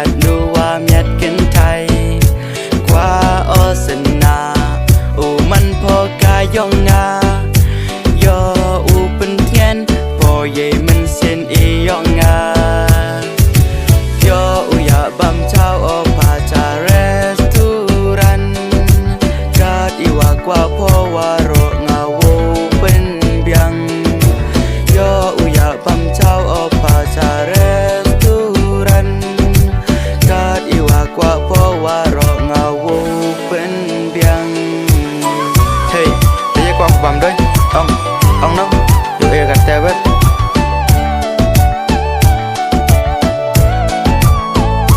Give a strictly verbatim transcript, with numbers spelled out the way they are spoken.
Nuwa miat kynthai, kwah o synna, u man pho ka yong nga. Yo u pynthian, pho ye mynsiem i yong nga. Yo u ya bam chaw o pa chare.